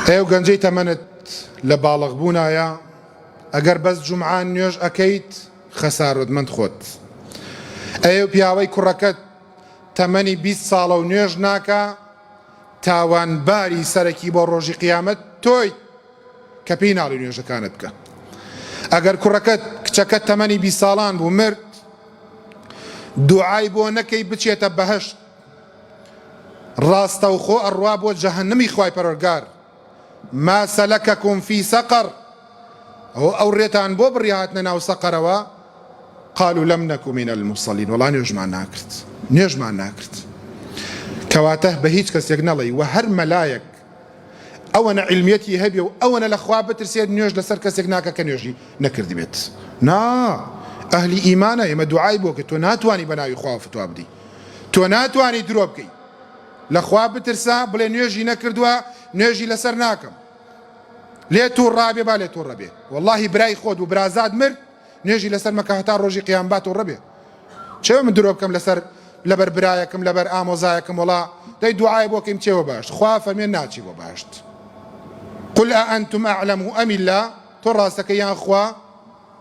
ئەی ئەو گەنجەی تەمەنت لە باڵغ بوونایە ئەگەر بەس جومعان نوێژ ئەکەیت خەسارۆتمەند خۆت. ئەی ئەو پیاوەی کوڕەکەت تەمەنی 20 ساڵە و نوێژ ناکا تاوانباری سەرەکی بۆ ڕۆژی قیامەت تۆیت کە پێی ناڵی نوێژەکانت بکە. ئەگەر کوڕەکەت کچەکەت تەمەنی 20 ساڵان بوو مرد دوعای بۆ نەکەی بچێتە بەهەشت ڕاستەوخۆ ئەڕوا بۆ جەهەنمی خوای پەروەرگار ما سلککم فی سقر ئەوە ئەو ڕێتان بۆ بڕی هاتنە ناو سەقەرەوە قالوا لم نک من المصلین وەڵا نوێژمان ناکرد نوێژمان ناکرد کەواتە بە هیچ کەسێک نەڵێی وە هەر مەلایەک ئەوەنە عیلمیەتی هەبێ و ئەوەنە لە خوا بترسێت نوێژ لەسەر کەسێک ناکە کە نوێژی نەکردبێت نا ئەهلی ئیمانە ئێمە دوعای بۆ کرد تۆ ناتوانی بە ناوی خوا فتوا بدەی تۆ ناتوانی درۆ بکەی لە خوا بترسە بڵێ نوێژی نەکردووە نوێژی لەسەر ناکەم لێ تووڕابێ با لێ تووڕە بێ واللهی برای خۆت و برازاد مرد نوێژی لەسەر مەکە هەتا ڕۆژی قیام با تووڕە بێ چێوە من درۆ بکەم لەسەر لەبەر برایەکم لەبەر ئامۆزایەکم وەڵا دەی دوعای بۆ کەیم چێوە باشت خوا فەرمێ ناچی بۆ باشت قل أأنتم أعلم أم الله تۆ ڕاستەکە یان خوا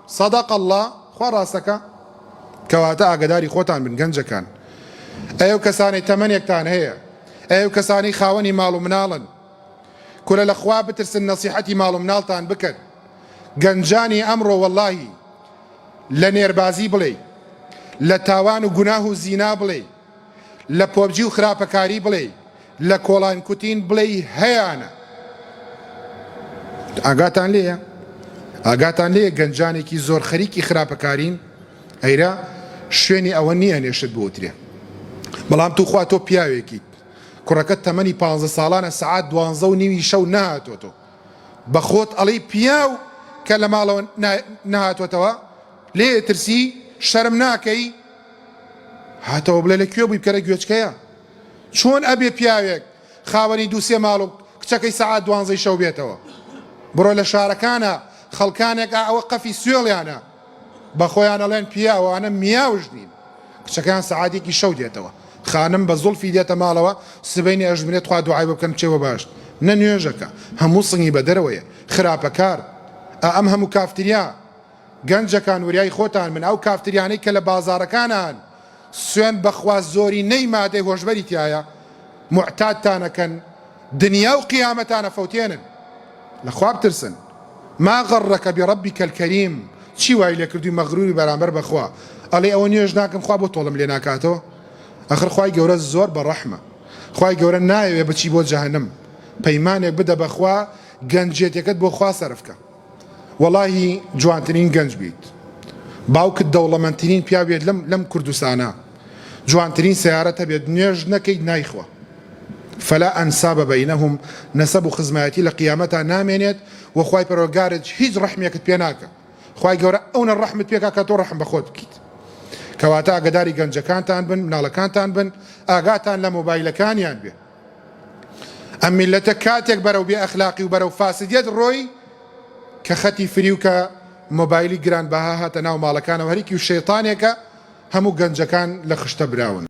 صدق اللە خوا ڕاستەکا کەواتە ئاگەداری خۆتان بن گەنجەکان ئەی ئەو کەسانەی تەمەنێکتان هەیە ئەی ئەو کەسانەی خاوەنی ماڵ و مناڵن کورە لە خوا بترسن نەسیحەتی ماڵ و مناڵتان بکەن گەنجانی ئەمڕۆ وەڵاهی لە نێربازی بڵێی لە تاوان و گوناه و زینا بڵێی لە پۆبجی و خراپەکاری بڵێی لە کۆڵان کوتین بڵێی هەیانە ئاگاتان لێیە ئاگاتان لێیە گەنجانێکی زۆر خەریکی خراپەکارین ئەیرە شوێنی ئەوە نییە نێشت بوترێ بەڵام توخوا تۆ پیاوێکیت کوڕەکەت تەمەنی پ ساڵانە سەعات دوانزە و نیوی شەو نەهاتۆتۆ بە خۆت ئەڵێی پیاو کە لە ماڵەوە نەهاتۆتەوە لێ ترسی شەرم ناکەی هاتەوە بڵێ لە کوێ بووی بکەرە گوێچکەیە چۆن ئەبێ پیاوێک خاوەنی دووسێ ماڵ و کچەکەی سەعات دوانزەی شەو بێتەوە بڕۆ لە شارەکانە خەڵکانێک ئا ئەوە قەفی سوێڵیانە بە خۆیان ئەڵێن پیاوانە میاوش نین کچەکەیان سەعاتێکی شەو دێتەوە خانم بە زوڵفی دێتە ماڵەوە سبەینێ ئەژمرێ تخوا دوعای بۆ بکەن بچێ بۆ بەهەشت نە نوێژەکە هەموو سنگی بە دەرەوەیە خراپەکار ئا ئەم هەموو کافتریا گەنجەکان وریای خۆتان بن ئەو کافتریانەی کە لە بازاڕەکانان سوێند بەخوا زۆری نەی مادەی هۆشبەری تیایە موعتادتان ئەکەن دنیا و قیامەتان ئەفەوتێنن لەخوا بترسن ما غرک بربک الکریم چی وای لێکردوی مەغروری بەرامبەر بەخوا ئەڵێ ئەوە نوێژ ناکەم خوا بۆ تۆڵەم لێ ناکاتەوە ئەخر خوای گەورە زۆر بەڕەحمە خوای گەورە نایەوێ بچی بۆ جەهەنم پەیمانێک بدە بەخوا گەنجێتەکەت بۆ خوا سەرف کە وەڵاهی جوانترین گەنج بیت باوکت دەوڵەمەندترین پیاو بێت لەم لەم کوردستانە جوانترین سەیارەت هەبێت نوێژ نەکەیت نایخوا فلا انساب بینهم نەسەب و خزمایەتی لە قیامەتا نامێنێت و خوای پەروەردگارت هیچ ڕەحمێکت پێ ناکا خوای گەورە ئەونە ڕەحمت پێکا کە تۆ ڕەحم بە خۆت بکەیت کەواتە ئاگداری گەنجەکانتان بن مناڵەکانتان بن ئاگاتان لە مۆبایلەکانیان بێ ئەم میللەتە کاتێک بەرەو بێ ئەخلاقی و بەرەو فاسدیەت ڕۆی کە خەتی فریو کە مۆبایلی گران بەها هاتە ناو ماڵەکانەوە هەریکی و شەیتانێکە هەموو گەنجەکان لە خشتە براون.